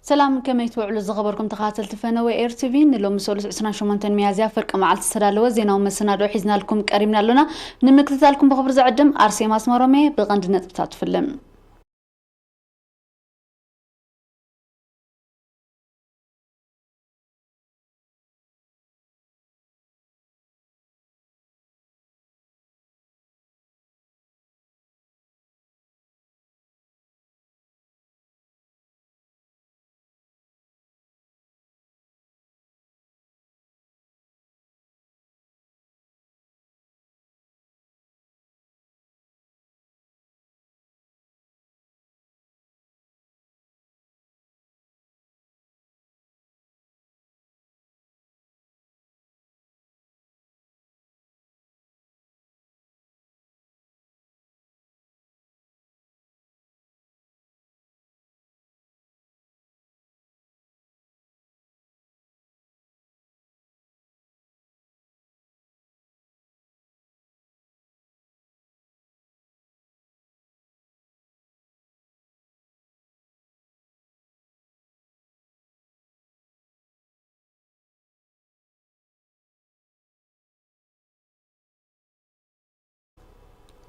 ሰላም፣ ከመይ ትውዕሉ ዝኸበርኩም ተኸታተልቲ ፈነወ ኤር ቲቪ? ንሎሚ ሰሉስ ዕስራን ሸሞንተን ሚያዝያ ፍርቂ መዓልቲ ዝተዳለወ ዜናዊ መሰናድኦ ሒዝናልኩም ቀሪብና ኣሎና። ንምክትታልኩም ብኽብሪ ዝዕድም ኣርሴማ ኣስመሮም እየ። ብቐንዲ ነጥብታት ፍልም።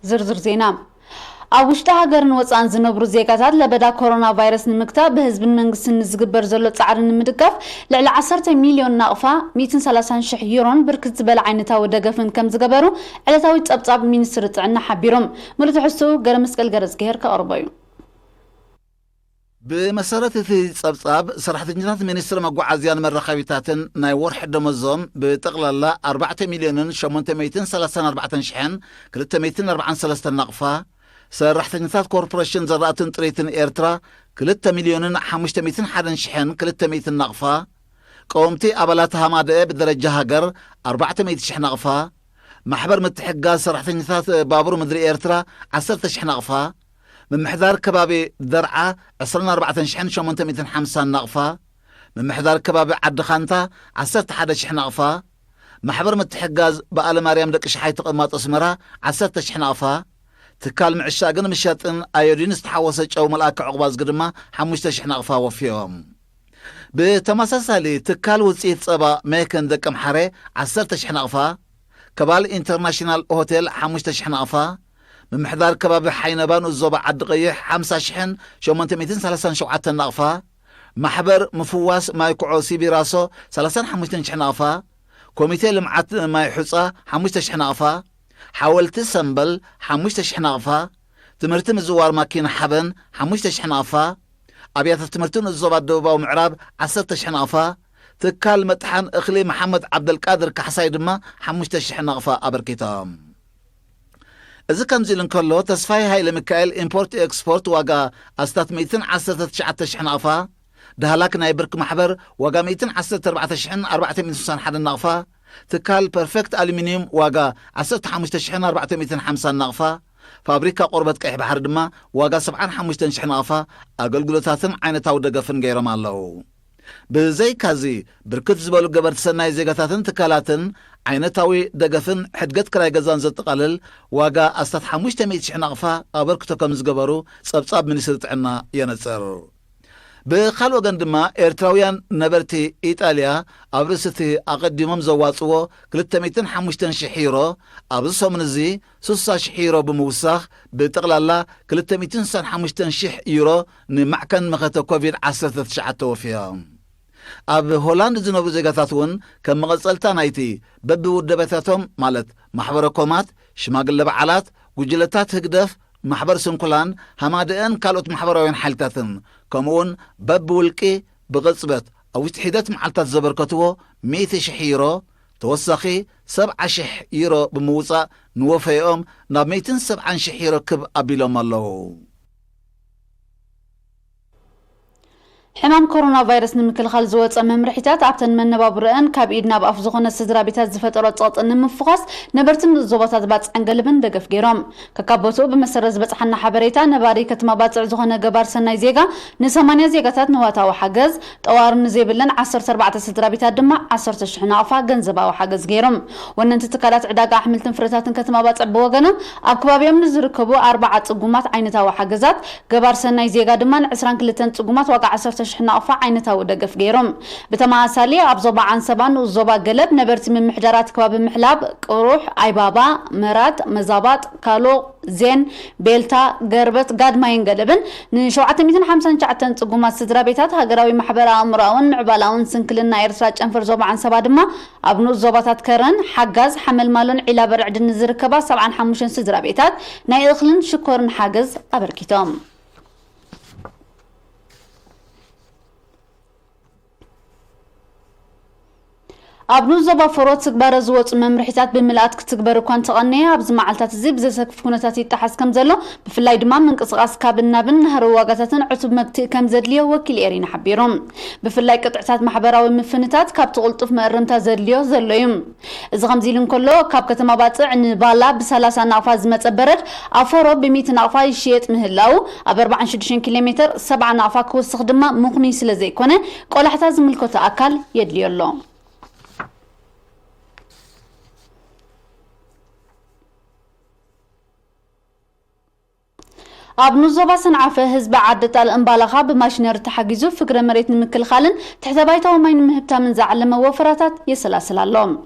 ዝርዝር ዜና። ኣብ ውሽጢ ሃገርን ወፃእን ዝነብሩ ዜጋታት ለበዳ ኮሮና ቫይረስ ንምግታእ ብህዝብን መንግስትን ንዝግበር ዘሎ ፃዕሪ ንምድጋፍ ልዕሊ ዓሰርተ ሚልዮን ናቕፋ፣ ሚእትን ሰላሳን ሽሕ ዩሮን ብርክት ዝበለ ዓይነታዊ ደገፍን ከም ዝገበሩ ዕለታዊ ፀብፃብ ሚኒስትሪ ጥዕና ሓቢሮም። ሙሉእ ትሕዝትኡ ገረ መስቀል ገረዝግሄር ከቕርቦ እዩ። ብመሰረት እቲ ጸብጻብ፣ ሰራሕተኛታት ሚኒስትሪ መጓዓዝያን መራኸቢታትን ናይ ወርሒ ደመዞም ብጠቕላላ ኣርባዕተ ሚልዮንን ሸሞንተ ሚእትን ሰላሳን ኣርባዕተን ሽሕን ክልተ ሚእትን ኣርባዓን ሰለስተን ናቕፋ፣ ሰራሕተኛታት ኮርፖሬሽን ዘራእትን ጥሪትን ኤርትራ ክልተ ሚልዮንን ሓሙሽተ ሚእትን ሓደን ሽሕን ክልተ ሚእትን ናቕፋ፣ ቀወምቲ ኣባላት ሃማደኤ ብደረጃ ሃገር ኣርባዕተ ሚእቲ ሽሕ ናቕፋ፣ ማሕበር ምትሕግጋዝ ሰራሕተኛታት ባቡር ምድሪ ኤርትራ ዓሰርተ ሽሕ ናቕፋ፣ ምምሕዳር ከባቢ ደርዓ ዕስራን ኣርባዕተን ሽሕን ሸሞንተ ሚእትን ሓምሳን ናቕፋ፣ ምምሕዳር ከባቢ ዓዲ ኻንታ ዓሰርተ ሓደ ሽሕ ናቕፋ፣ ማሕበር ምትሕግጋዝ በዓለ ማርያም ደቂ ሸሓይ ተቐማጦ ኣስመራ ዓሰርተ ሽሕ ናቕፋ፣ ትካል ምዕሻግን ምሻጥን ኣዮዲን ዝተሓወሰ ጨው መልኣከ ዕቑባዝጊ ድማ ሓሙሽተ ሽሕ ናቕፋ ወፍዮም። ብተመሳሳሊ፣ ትካል ውፅኢት ፀባ ሜክን ደቂ ኣምሓረ ዓሰርተ ሽሕ ናቕፋ፣ ከባል ኢንተርናሽናል ሆቴል ሓሙሽተ ሽሕ ናቕፋ፣ ምምሕዳር ከባቢ ሓይነባ ንኡስ ዞባ ዓዲ ቀይሕ ሓምሳ ሽሕን ሸሞንተ ሚእትን ሰላሳን ሸውዓተን ናቕፋ፣ ማሕበር ምፍዋስ ማይ ኩዖ ሲቢራሶ ሰላሳን ሓሙሽተን ሽሕ ናቕፋ፣ ኮሚቴ ልምዓት ማይ ሑፃ ሓሙሽተ ሽሕ ናቕፋ፣ ሓወልቲ ሰምበል ሓሙሽተ ሽሕ ናቕፋ፣ ትምህርቲ ምዝዋር ማኪና ሓበን ሓሙሽተ ሽሕ ናቕፋ፣ ኣብያተ ትምህርቲ ንኡስ ዞባ ደቡባዊ ምዕራብ ዓሰርተ ሽሕ ናቕፋ፣ ትካል መጥሓን እኽሊ መሓመድ ዓብደልቃድር ካሕሳይ ድማ ሓሙሽተ ሽሕ ናቕፋ ኣበርኪቶም። እዚ ከምዚ ኢሉ እንከሎ፣ ተስፋይ ሃይለ ሚካኤል ኢምፖርት ኤክስፖርት ዋጋ ኣስታት ሚእትን ዓሰርተ ትሽዓተ ሽሕ ናቕፋ፣ ዳህላክ ናይ ብርክ ማሕበር ዋጋ ሚእትን ዓሰርተ ኣርባዕተ ሽሕን ኣርባዕተ ሚእትን ስሳን ሓደን ናቕፋ፣ ትካል ፐርፌክት ኣሉሚንዩም ዋጋ ዓሰርተ ሓሙሽተ ሽሕን ኣርባዕተ ሚእትን ሓምሳን ናቕፋ፣ ፋብሪካ ቆርበት ቀይሕ ባሕሪ ድማ ዋጋ ሰብዓን ሓሙሽተን ሽሕ ናቕፋ ኣገልግሎታትን ዓይነታዊ ደገፍን ገይሮም ኣለዉ። ብዘይካዚ፣ ብርክት ዝበሉ ገበርቲ ሰናይ ዜጋታትን ትካላትን ዓይነታዊ ደገፍን ሕድገት ክራይ ገዛን ዘጠቓልል ዋጋ ኣስታት ሓሙሽተ ሚእቲ ሽሕ ናቕፋ ኣበርክቶ ከም ዝገበሩ ጸብጻብ ሚኒስትሪ ጥዕና የነጽር። ብኻልእ ወገን ድማ፣ ኤርትራውያን ነበርቲ ኢጣልያ ኣብ ርእሲ እቲ ኣቐዲሞም ዘዋጽዎ ክልተ ሚእትን ሓሙሽተን ሽሕ ዩሮ፣ ኣብዚ ሰሙን እዚ ስሳ ሽሕ ዩሮ ብምውሳኽ፣ ብጠቕላላ ክልተ ሚእትን ስሳን ሓሙሽተን ሽሕ ዩሮ ንማዕከን መኸተ ኮቪድ ዓሰርተ ትሽዓተ ወፍዮም። ኣብ ሆላንድ ዝነብሩ ዜጋታት እውን ከም መቐጸልታ ናይቲ በብውደበታቶም፣ ማለት ማሕበረ ኮማት፣ ሽማግለ በዓላት፣ ጉጅለታት ህግደፍ፣ ማሕበር ስንኩላን፣ ሃማደኤን ካልኦት ማሕበራውያን ሓይልታትን፣ ከምኡውን በብውልቂ ብቕጽበት ኣብ ውሽጢ ሒደት መዓልታት ዘበርከትዎ ሚእቲ ሽሕ ዩሮ፣ ተወሳኺ ሰብዓ ሽሕ ዩሮ ብምውጻእ ንወፈይኦም ናብ ሚእትን ሰብዓን ሽሕ ዩሮ ክብ ኣቢሎም ኣለዉ። ሕማም ኮሮና ቫይረስ ንምክልኻል ዝወፀ መምርሒታት ኣብተን መነባብሮአን ካብ ኢድ ናብ ኣፍ ዝኾነ ስድራ ቤታት ዝፈጠሮ ፀቕጢ ንምፍዃስ ነበርትን ዞባታት ባፅዕን ገልብን ደገፍ ገይሮም። ከካብ ቦትኡ ብመሰረት ዝበፅሓና ሓበሬታ፣ ነባሪ ከተማ ባፅዕ ዝኾነ ገባር ሰናይ ዜጋ ንሰማንያ ዜጋታት ንዋታዊ ሓገዝ፣ ጠዋሪ ንዘይብለን ዓሰርተ ኣርባዕተ ስድራ ቤታት ድማ ዓሰርተ ሽሕ ናቕፋ ገንዘባዊ ሓገዝ ገይሮም። ወነንቲ ትካላት ዕዳጋ ኣሕምልትን ፍረታትን ከተማ ባፅዕ ብወገኖም፣ ኣብ ከባቢኦም ንዝርከቡ ኣርባዓ ፅጉማት ዓይነታዊ ሓገዛት፣ ገባር ሰናይ ዜጋ ድማ ንዕስራን ክልተን ፅጉማት ዋጋ ዓሰርተ ሽሕ ናቕፋ ዓይነታዊ ደገፍ ገይሮም። ብተመሳሳሊ ኣብ ዞባ ዓንሰባ ንኡስ ዞባ ገለብ ነበርቲ ምምሕዳራት ከባቢ ምሕላብ፣ ቅሩሕ፣ ኣይባባ፣ መራት፣ መዛባጥ፣ ካሎ፣ ዜን፣ ቤልታ፣ ገርበት፣ ጋድማይን ገለብን ንሸውዓተ ሚእትን ሓምሳን ትሽዓተን ጽጉማት ስድራ ቤታት ሃገራዊ ማሕበራዊ ኣእምሮኣውን ምዕባላውን ስንክልና ኤርትራ ጨንፈር ዞባ ዓንሰባ ድማ ኣብ ንኡስ ዞባታት ከረን፣ ሓጋዝ፣ ሓመልማሎን ዒላ በርዕድን ንዝርከባ ሰብዓን ሓሙሽተን ስድራ ቤታት ናይ እኽልን ሽኮርን ሓገዝ ኣበርኪቶም። ኣብ ንኡስ ዞባ ፈሮ ትግባረ ዝወጹ መምርሒታት ብምልኣት ክትግበር እኳ እንተቐነየ፣ ኣብዚ መዓልታት እዚ ብዘሰክፍ ኩነታት ይጠሓስ ከም ዘሎ፣ ብፍላይ ድማ ምንቅስቓስ ካብን ናብን ናህሪ ዋጋታትን ዕቱብ መግትኢ ከም ዘድልዮ ወኪል ኤሪና ሓቢሩ። ብፍላይ ቅጥዕታት ማሕበራዊ ምፍንታት ካብቲ ቅልጡፍ መእረምታ ዘድልዮ ዘሎ እዩ። እዚ ከምዚ ኢሉ እንከሎ፣ ካብ ከተማ ባጽዕ ንባላ ብሰላሳ ናቕፋ ዝመጸ በረድ ኣብ ፈሮ ብሚእቲ ናቕፋ ይሽየጥ ምህላው፣ ኣብ ኣርባዓን ሽዱሽተን ኪሎ ሜተር ሰብዓ ናቕፋ ክውስኽ ድማ ምኽኑይ ስለ ዘይኮነ፣ ቆላሕታ ዝምልከቶ ኣካል የድልዮ ኣሎ። ኣብ ንኡስ ዞባ ሰንዓፈ ህዝቢ ዓዲ ጣል እምባላኻ ብማሽነሪ ተሓጊዙ ፍግረ መሬት ንምክልኻልን ትሕተ ባይታዊ ማይ ንምህብታምን ዝዓለመ ወፈራታት የሰላስል ኣሎ።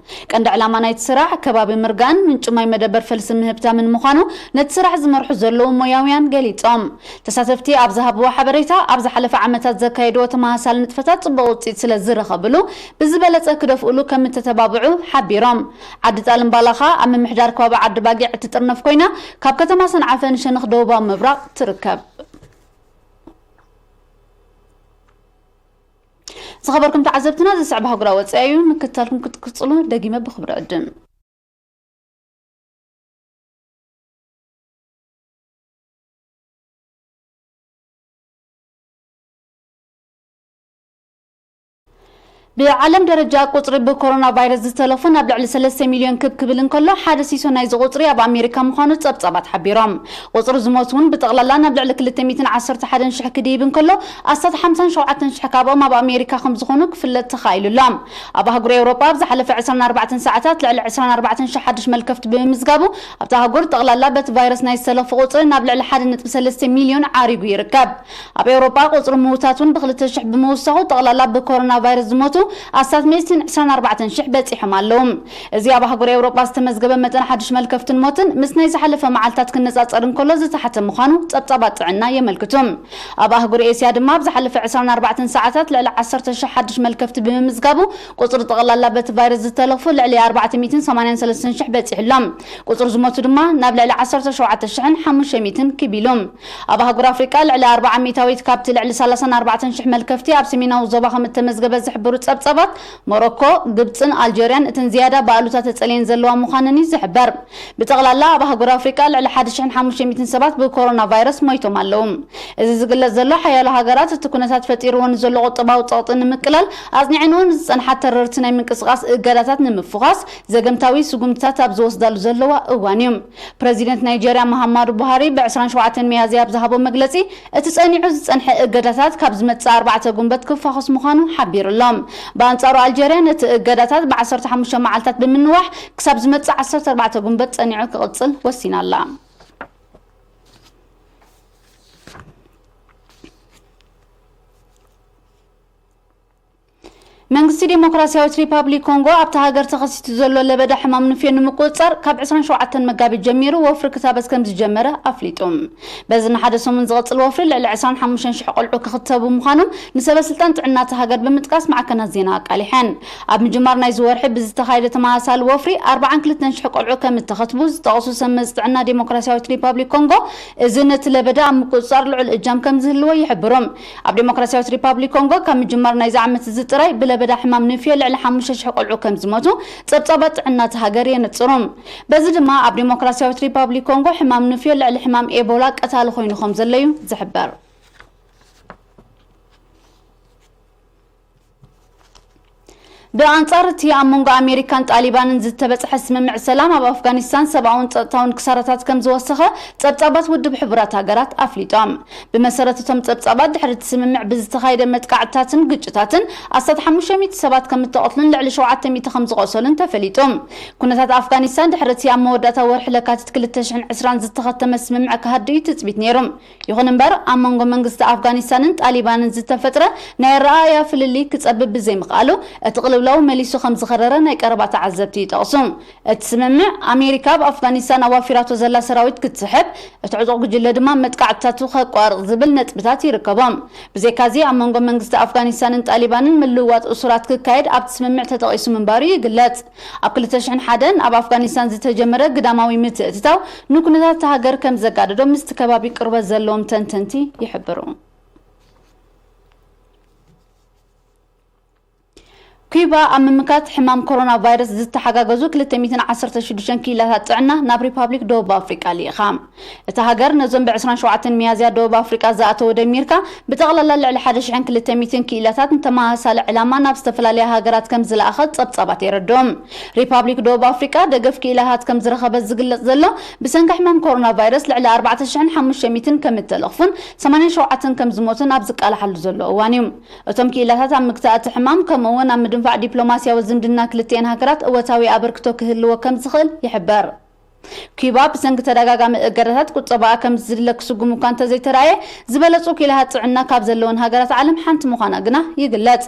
ቀንዲ ዕላማ ናይቲ ስራሕ ከባቢ ምርጋን ምንጪ ማይ መደበር ፈልሲ ምህብታምን ምዃኑ ነቲ ስራሕ ዝመርሑ ዘለዉ ሞያውያን ገሊጾም። ተሳተፍቲ ኣብ ዝሃብዎ ሓበሬታ፣ ኣብ ዝሓለፈ ዓመታት ዘካየድዎ ተመሳሳሊ ንጥፈታት ጽቡቕ ውጽኢት ስለ ዝረኸብሉ፣ ብዝበለጸ ክደፍኡሉ ከም እተተባብዑ ሓቢሮም። ዓዲ ጣል እምባላኻ ኣብ ምምሕዳር ከባቢ ዓዲ ባጊዕ እትጥርነፍ ኮይና፣ ካብ ከተማ ሰንዓፈ ንሸነኽ ደቡባዊ ምብራቕ ትርከብ። ዝኸበርኩም ተዓዘብትና፣ ዝስዕብ ኣህጉራዊ ወጻኢ እዩ። ምክትታልኩም ክትቅጽሉ ደጊመ ብኽብሪ ዕድም። ብዓለም ደረጃ ቁጽሪ ብኮሮና ቫይረስ ዝተለፉ ናብ ልዕሊ ሰለስተ ሚልዮን ክብ ክብል እንከሎ፣ ሓደ ሲሶ ናይዚ ቁጽሪ ኣብ ኣሜሪካ ምዃኑ ጸብጻባት ሓቢሮም። ቁጽሪ ዝሞቱ እውን ብጠቕላላ ናብ ልዕሊ ክልተ ሚእትን ዓሰርተ ሓደን ሽሕ ክድይብ እንከሎ፣ ኣስታት ሓምሳን ሸውዓተን ሽሕ ካብኦም ኣብ ኣሜሪካ ከም ዝኾኑ ክፍለጥ ተኻኢሉ ኣሎ። ኣብ ኣህጉር ኤውሮጳ ኣብ ዝሓለፈ ዕስራን ኣርባዕተን ሰዓታት ልዕሊ ዕስራን ኣርባዕተን ሽሕ ሓድሽ መልከፍቲ ብምምዝጋቡ፣ ኣብታ ኣህጉር ጠቕላላ በቲ ቫይረስ ናይ ዝተለፉ ቁጽሪ ናብ ልዕሊ ሓደ ነጥቢ ሰለስተ ሚልዮን ዓሪጉ ይርከብ። ኣብ ኤውሮጳ ቁጽሪ ምዉታት እውን ብኽልተ ሽሕ ብምውሳኹ፣ ጠቕላላ ብኮሮና ቫይረስ ዝሞቱ ኣስታት ሚእትን ዕስራን ኣርባዕተን ሽሕ በጺሖም ኣለዉ። እዚ ኣብ ኣህጉር ኤውሮጳ ዝተመዝገበ መጠን ሓድሽ መልከፍትን ሞትን ምስ ናይ ዝሓለፈ መዓልታት ክነጻጸር እንከሎ ዝተሓተ ምዃኑ ጸብጻባት ጥዕና የመልክቱ። ኣብ ኣህጉር ኤስያ ድማ ኣብ ዝሓለፈ ዕስራን ኣርባዕተን ሰዓታት ልዕሊ ዓሰርተ ሽሕ ሓድሽ መልከፍቲ ብምምዝጋቡ፣ ቁጽሪ ጠቕላላ በቲ ቫይረስ ዝተለፉ ልዕሊ ኣርባዕተ ሚእትን ሰማንያን ሰለስተን ሽሕ በጺሑ ኣሎ። ቁጽሪ ዝሞቱ ድማ ናብ ልዕሊ ዓሰርተ ሸውዓተ ሽሕን ሓሙሽተ ሚእትን ክብ ኢሉ። ኣብ ኣህጉር ኣፍሪቃ ልዕሊ ኣርብዓ ሚእታዊት ካብቲ ልዕሊ ሰላሳን ኣርባዕተን ሽሕ መልከፍቲ ኣብ ሰሜናዊ ዞባ ከም እተመዝገበ ዝሕብሩ ጸብጻባት፣ ሞሮኮ፣ ግብጽን ኣልጀርያን እተን ዝያዳ ብኣሉታ ተጸልየን ዘለዋ ምዃነን እዩ ዝሕበር። ብጠቕላላ ኣብ ኣህጉር ኣፍሪቃ ልዕሊ ሓደ ሽሕን ሓሙሽተ ሚእትን ሰባት ብኮሮና ቫይረስ ሞይቶም ኣለዉ። እዚ ዝግለጽ ዘሎ፣ ሓያሎ ሃገራት እቲ ኩነታት ፈጢርዎ ንዘሎ ቁጠባዊ ጸቕጢ ንምቅላል ኣጽኒዐንዎ ንዝጸንሓ ተረርቲ ናይ ምንቅስቓስ እገዳታት ንምፍዃስ ዘገምታዊ ስጉምትታት ኣብ ዝወስዳሉ ዘለዋ እዋን እዩ። ፕረዚደንት ናይጀርያ መሃማዱ ቡሃሪ ብ ዕስራን ሸውዓተን ሚያዝያ ኣብ ዝሃቦ መግለጺ፣ እቲ ጸኒዑ ዝጸንሐ እገዳታት ካብ ዝመጽእ ኣርባዕተ ጉንበት ክፋኾስ ምዃኑ ሓቢሩ ኣሎ። ብኣንጻሩ ኣልጀርያ ነቲ እገዳታት ብ ዓሰርተ ሓሙሽተ መዓልታት ብምንዋሕ ክሳብ ዝመጽእ ዓሰርተ ኣርባዕተ ጉንበት ጸኒዑ ክቕጽል ወሲና ኣላ። መንግስቲ ዴሞክራሲያዊት ሪፓብሊክ ኮንጎ ኣብታ ሃገር ተኸሲቱ ዘሎ ለበዳ ሕማም ንፍዮ ንምቁጽጻር ካብ ዕስራን ሸውዓተን መጋቢት ጀሚሩ ወፍሪ ክታበት ከም ዝጀመረ ኣፍሊጡ። በዚ ንሓደ ሰሙን ዝቕጽል ወፍሪ ልዕሊ ዕስራን ሓሙሽተን ሽሕ ቆልዑ ክኽተቡ ምዃኖም ንሰበ ስልጣን ጥዕና እታ ሃገር ብምጥቃስ ማዕከናት ዜና ኣቃሊሐን። ኣብ ምጅማር ናይዚ ወርሒ ብዝተኻየደ ተመሳሳሊ ወፍሪ ኣርባዓን ክልተን ሽሕ ቆልዑ ከም እተኸትቡ ዝጠቐሱ ሰብ መዚ ጥዕና ዴሞክራሲያዊት ሪፓብሊክ ኮንጎ፣ እዚ ነቲ ለበዳ ኣብ ምቁጽጻር ልዑል እጃም ከም ዝህልዎ ይሕብሩ። ኣብ ዴሞክራሲያዊት ሪፓብሊክ ኮንጎ ካብ ምጅማር ናይዚ ዓመት እዚ ጥራይ ብለበዳ ሕማም ንፍዮ ልዕሊ ሓሙሽተ ሽሕ ቆልዑ ከም ዝሞቱ ጸብጻባት ጥዕና እታ ሃገር የነጽሩ። በዚ ድማ ኣብ ዴሞክራሲያዊት ሪፓብሊክ ኮንጎ ሕማም ንፍዮ ልዕሊ ሕማም ኤቦላ ቀታሊ ኮይኑ ከም ዘሎ እዩ ዝሕበር። ብኣንጻር እቲ ኣብ መንጎ ኣሜሪካን ጣሊባንን ዝተበጽሐ ስምምዕ ሰላም፣ ኣብ ኣፍጋኒስታን ሰብኣውን ጸጥታውን ክሳራታት ከም ዝወሰኸ ጸብጻባት ውድብ ሕቡራት ሃገራት ኣፍሊጦም። ብመሰረት እቶም ጸብጻባት፣ ድሕሪ እቲ ስምምዕ ብዝተኻየደ መጥቃዕትታትን ግጭታትን ኣስታት ሓሙሽተ ሚእቲ ሰባት ከም እተቐትሉን ልዕሊ ሸውዓተ ሚእቲ ከም ዝቖሰሉን ተፈሊጡ። ኩነታት ኣፍጋኒስታን ድሕሪ እቲ ኣብ መወዳእታ ወርሒ ለካቲት ክልተ ሽሕን ዕስራን ዝተኸተመ ስምምዕ ክሃድእ እዩ ትጽቢት ነይሩ። ይኹን እምበር፣ ኣብ መንጎ መንግስቲ ኣፍጋኒስታንን ጣሊባንን ዝተፈጥረ ናይ ኣረኣእያ ፍልልይ ክጸብብ ብዘይምኽኣሉ፣ እቲ ቅልውላው መሊሱ ከም ዝኸረረ ናይ ቀረባ ተዓዘብቲ ይጠቕሱ። እቲ ስምምዕ፣ ኣሜሪካ ኣብ ኣፍጋኒስታን ኣዋፊራቶ ዘላ ሰራዊት ክትስሕብ፣ እቲ ዕጡቕ ጉጅለ ድማ መጥቃዕትታቱ ከቋርጽ ዝብል ነጥብታት ይርከቦም። ብዘይካዚ፣ ኣብ መንጎ መንግስቲ ኣፍጋኒስታንን ጣሊባንን ምልውዋጥ እሱራት ክካየድ ኣብቲ ስምምዕ ተጠቒሱ ምንባሩ ይግለጽ። ኣብ ክልተ ሽሕን ሓደን ኣብ ኣፍጋኒስታን ዝተጀመረ ግዳማዊ ምትእትታው ንኩነታት እታ ሃገር ከም ዘጋደዶ ምስቲ ከባቢ ቅርበት ዘለዎም ተንተንቲ ይሕብሩ። ኩባ ኣብ ምምካት ሕማም ኮሮና ቫይረስ ዝተሓጋገዙ ክልተ ሚእትን ዓሰርተ ሽዱሽተን ክኢላታት ጥዕና ናብ ሪፓብሊክ ደቡብ ኣፍሪቃ ልኢኻ። እታ ሃገር ነዞም ብ ዕስራን ሸውዓተን ሚያዝያ ደቡብ ኣፍሪቃ ዝኣተወ ደሚርካ፣ ብጠቕላላ ልዕሊ ሓደ ሽሕን ክልተ ሚእትን ክኢላታት ንተመሳሳሊ ዕላማ ናብ ዝተፈላለያ ሃገራት ከም ዝለኣኸት ጸብጻባት የረድኦም። ሪፓብሊክ ደቡብ ኣፍሪቃ ደገፍ ክኢላታት ከም ዝረኸበት ዝግለጽ ዘሎ፣ ብሰንኪ ሕማም ኮሮና ቫይረስ ልዕሊ ኣርባዕተ ሽሕን ሓሙሽተ ሚእትን ከም እተለኽፉን ሰማንያን ሸውዓተን ከም ዝሞቱን ኣብ ዝቃላሓሉ ዘሎ እዋን እዩ። እቶም ክኢላታት ኣብ ምግታእ እቲ ሕማም፣ ከምኡ እውን ኣብ ምድንፋዕ ዲፕሎማስያዊ ዝምድና ክልቲኤን ሃገራት እወታዊ ኣበርክቶ ክህልዎ ከም ዝኽእል ይሕበር። ኪዩባ ብሰንኪ ተደጋጋሚ እገዳታት ቁጠባኣ ከም ዝድለ ክስጉም እኳ እንተዘይተራእየ፣ ዝበለጹ ክኢላታት ጥዕና ካብ ዘለወን ሃገራት ዓለም ሓንቲ ምዃና ግና ይግለጽ።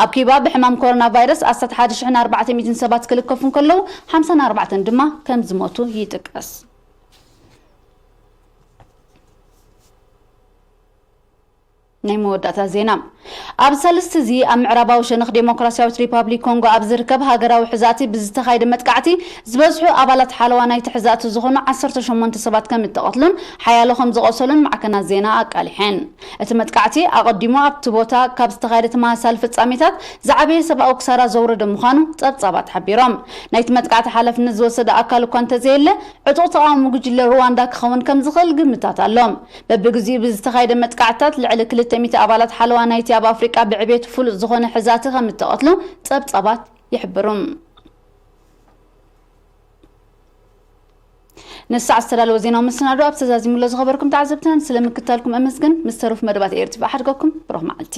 ኣብ ኪዩባ ብሕማም ኮሮና ቫይረስ ኣስታት ሓደ ሽሕን ኣርባዕተ ሚእትን ሰባት ክልከፉ እንከለዉ፣ ሓምሳን ኣርባዕተን ድማ ከም ዝሞቱ ይጥቀስ። ናይ መወዳእታ ዜና። ኣብ ሳልስቲ እዚ ኣብ ምዕራባዊ ሸነኽ ዴሞክራሲያዊት ሪፓብሊክ ኮንጎ ኣብ ዝርከብ ሃገራዊ ሕዛእቲ ብዝተኻየደ መጥቃዕቲ ዝበዝሑ ኣባላት ሓለዋ ናይቲ ሕዛእቲ ዝኾኑ ዓሰርተ ሸሞንተ ሰባት ከም እተቐትሉን ሓያሎ ከም ዝቖሰሉን ማዕከናት ዜና ኣቃሊሐን። እቲ መጥቃዕቲ ኣቐዲሙ ኣብቲ ቦታ ካብ ዝተኻየደ ተመሳሳሊ ፍጻሜታት ዝዓበየ ሰብኣዊ ክሳራ ዘውረደ ምዃኑ ጸብጻባት ሓቢሮም። ናይቲ መጥቃዕቲ ሓላፍነት ዝወሰደ ኣካል እኳ እንተዘየለ፣ ዕጡቕ ተቓውሞ ጉጅለ ሩዋንዳ ክኸውን ከም ዝኽእል ግምታት ኣሎ። በብግዜኡ ብዝተኻየደ መጥቃዕትታት ልዕሊ ክልተ ሚእቲ ኣባላት ሓለዋ ናይቲ ኣብ ኣፍሪቃ ብዕቤቱ ፍሉጥ ዝኾነ ሕዛእቲ ከም እተቐትሉ ጸብጻባት ይሕብሩ። ንሳዕ ዝተዳለወ ዜናዊ መሰናዶ ኣብ ተዛዚሙሎ ዝኸበርኩም ተዓዘብትና ስለምክታልኩም እመስግን። ምስ ተረፉ መደባት ኤር ቲ ቪ ሓድገኩም ብሩኽ መዓልቲ።